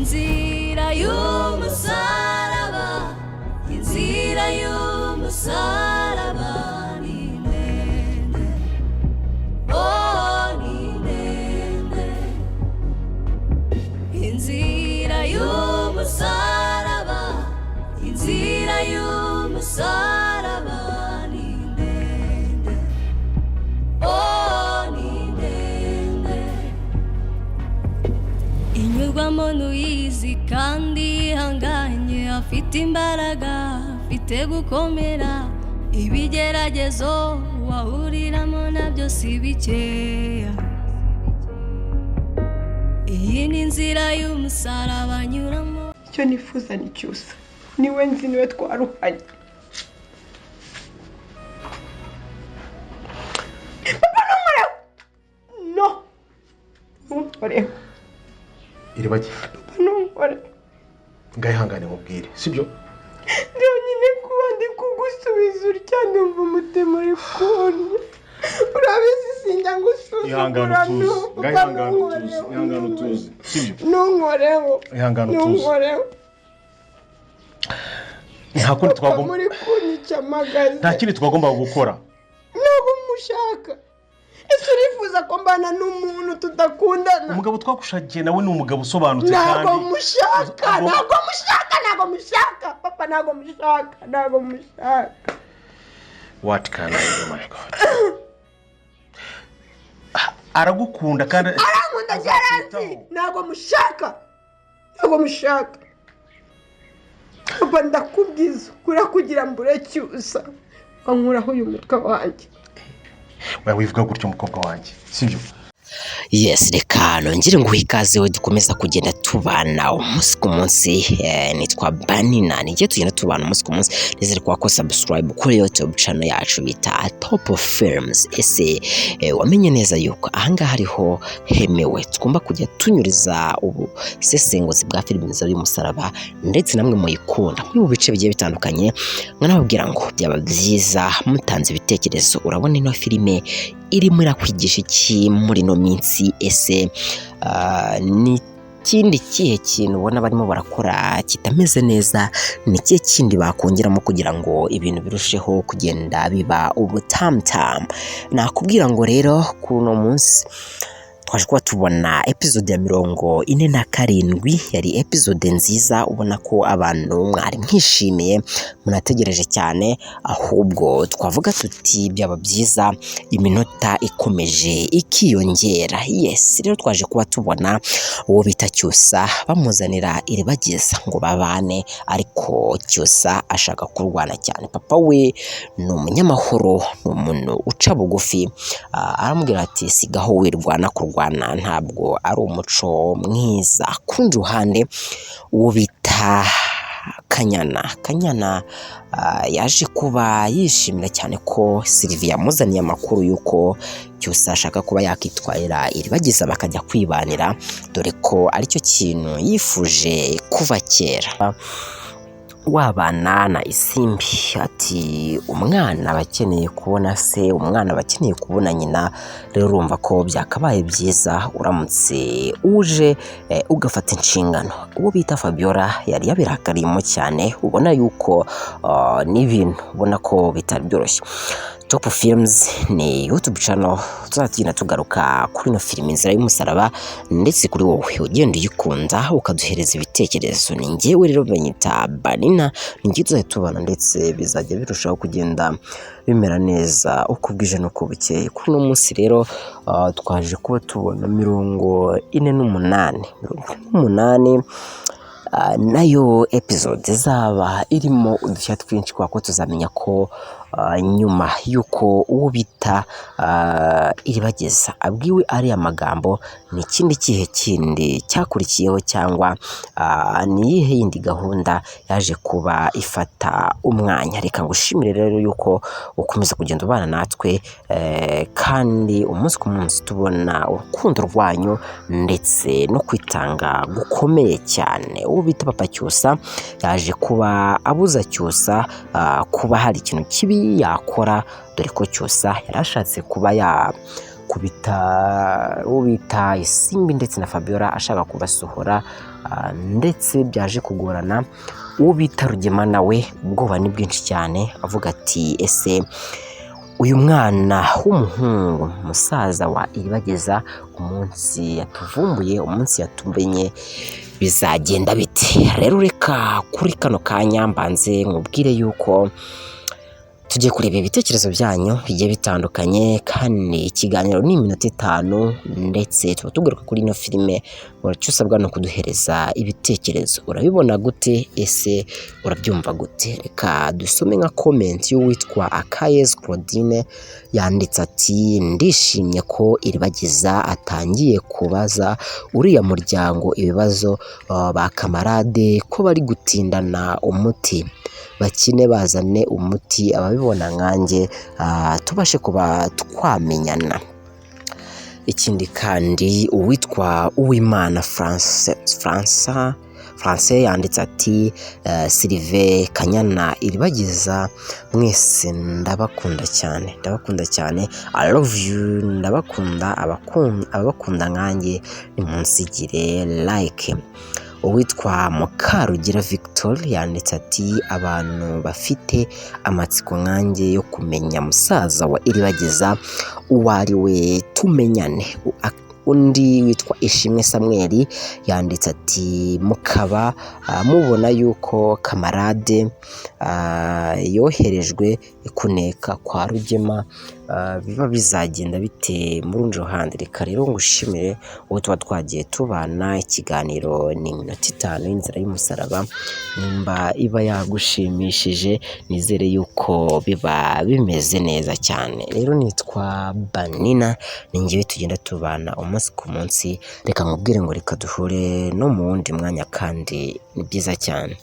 Inzira y'umusaraba, inzira y'umusaraba ni ndende, oh ni ndende. Inzira y'umusaraba, inzira y'umusaraba ni ndende, oh ni ndende. Inyurwamo n'uyizi kandi yihanganye, afite imbaraga, afite gukomera. Ibigeragezo wahuriramo nabyo si bikeya. Iyi ni inzira y'umusaraba anyuramo. Icyo nifuza ni Cyusa, niwe nzi, niwe twaruhanye. Papa, ntunkoreho, no, ntunkoreho. Iribagi. Papa, ntunkoreho. Ngayihangane mubwire, sibyo? Byonyine kuba ndi kugusubiza utya, ndumva umutima uri kundya. Urabizi, sinjya ngusuzugura. Ihangane utuze. Papa, Ngayihangane utuze. ntunkoreho. Ihangane utuze, sibyo? Ntunkoreho. Ihangane utuze. Ntunkoreho. Nta kundi Papa, twagomba muri kunyica amagaze. Nta kindi twagombaga gukora. Ntabwo mushaka. Ese urifuza ko mbana n'umuntu tudakundana? Umugabo twagushakiye nawe ni umugabo usobanutse. Ntabwo Kandi mushaka. Ntabwo mushaka, ntabwo mushaka, papa, ntabwo mushaka, ntabwo mushaka. What can I do, my God? Aragukunda kandi Arankunda cyaranzi. Ntabwo mushaka, ntabwo mushaka. Papa, ndakubwiza ukuri, kugira mbure Cyusa wankuraho uyu mutwe wanjye. Oya, wivuga gutyo, umukobwa wanjye, sibyo? Yes, reka nongere nguhe ikaze we dukomeza kugenda tubana umunsi ku munsi. Nitwa Banina, nijye tugenda tubana umunsi ku munsi. Nizere ko wakoze subscribe kuri YouTube channel yacu bita Top Films. Ese wamenye neza yuko ahangaha ariho hemewe tugomba kujya tunyuriza ubusesenguzi bwa filime Inzira y'Umusaraba, ndetse namwe muyikunda muri mu bice bigiye bitandukanye, mwanababwira ngo byaba byiza mutanze ibitekerezo. Urabona ino filime irimo irakwigisha iki muri ino minsi? Ese ni ikindi kihe kintu ubona barimo barakora kitameze neza? Ni ikihe kindi bakongeramo kugira ngo ibintu birusheho kugenda biba ubutamutamu? Nakubwira ngo rero kuri uno munsi twaje kuba tubona episode ya 47. Yari episode nziza, ubona ko abantu mwari mwishimiye, munategereje cyane. Ahubwo twavuga tuti byaba byiza iminota ikomeje ikiyongera. Yes, rero twaje kuba tubona uwo bita Cyusa bamuzanira Iribagiza ngo babane, ariko Cyusa ashaka kurwana cyane. Papa we ni umunyamahoro, ni umuntu uca bugufi. Aramubwira ati: "Sigaho wirwana, kurwana ntabwo ari umuco mwiza." Ku rundi ruhande, uwo bita Kanyana yaje kuba yishimira cyane ko Sylvie yamuzaniye amakuru y'uko Cyusa ashaka kuba yakitwarira Iribagiza bakajya kwibanira, dore ko aricyo kintu yifuje kuva kera, wabana na Isimbi. Ati: "Umwana aba akeneye kubona se, umwana aba akeneye kubona nyina. Rero urumva ko byakabaye byiza uramutse uje ugafata inshingano." Uwo bita Fabiola yari yabirakariyemo cyane, ubona yuko n'ibintu ubona ko bitari byoroshye. Top Films ni YouTube channel tuzajya tugenda tugaruka kuri ino filime Inzira y'Umusaraba, ndetse kuri wowe ugenda uyikunda ukaduhereza ibitekerezo. Ni njyewe rero banyita Banina, ni njye tuzajya tubana, ndetse bizajya birushaho kugenda bimera neza uko bwije n'uko bukeye. Kuri uno munsi rero twaje kuba tubona 48, 48 nayo episode izaba irimo udushya twinshi, kubera ko tuzamenya ko nyuma y'uko uwo bita Iribageza abwiwe ariya magambo, ni ikindi kihe kindi cyakurikiyeho, cyangwa ni iyihe yindi gahunda yaje kuba ifata umwanya? Reka ngushimire rero yuko ukomeza kugenda ubana natwe, kandi umunsi ku munsi tubona urukundo rwanyu ndetse no kwitanga gukomeye cyane. Uwo bita Papa Cyusa yaje kuba abuza Cyusa kuba hari ikintu kibi yakora, dore ko Cyusa yari ashatse kuba yakubita uwo bita Isimbi ndetse na Fabiola, ashaka kubasohora. ndetse byaje kugorana. Uwo bita Rugema nawe ubwoba ni bwinshi cyane, avuga ati ese uyu mwana w'umuhungu musaza wa Iribageza, umunsi yatuvumbuye, umunsi yatumenye bizagenda bite? Rero reka kuri kano kanya mbanze nkubwire yuko tugiye kureba ibitekerezo byanyu bigiye bitandukanye, kandi ikiganiro ni iminota 5, ndetse tuba tugaruka kuri ino filime. Icyo usabwa ni ukuduhereza ibitekerezo. Urabibona gute? Ese urabyumva gute? Reka dusome nka comment y'uwitwa Akayezu Claudine, yanditse ati ndishimye ko Iribagiza atangiye kubaza uriya muryango ibibazo, ba kamarade ko bari gutindana umuti, bakine bazane umuti, ababibona nkanjye tubashe kuba twamenyana. Ikindi kandi uwitwa Uwimana France yanditse ati Sylvain Kanyana, Iribagiza, mwese ndabakunda cyane, ndabakunda cyane, I love you, ndabakunda, ababakunda nkanjye nimunsigire like. Uwitwa Mukarugira Victor yanditse ati abantu bafite amatsiko nkanjye yo kumenya musaza wa Iribagiza uwo ari we tumenyane. Undi witwa Ishimwe Samuel yanditse ati mukaba mubona yuko kamarade yoherejwe kuneka kwa Rugema, biba bizagenda bite mu rundi ruhande? Reka rero ngushimire uwo tuba twagiye tubana. Ikiganiro ni iminota 5 y'inzira y'umusaraba, nimba iba yagushimishije nizere yuko biba bimeze neza cyane. Rero nitwa Banina, ni njyewe tugenda tubana umunsi ku munsi. Reka nkubwire ngo reka duhure no mu wundi mwanya, kandi ni byiza cyane.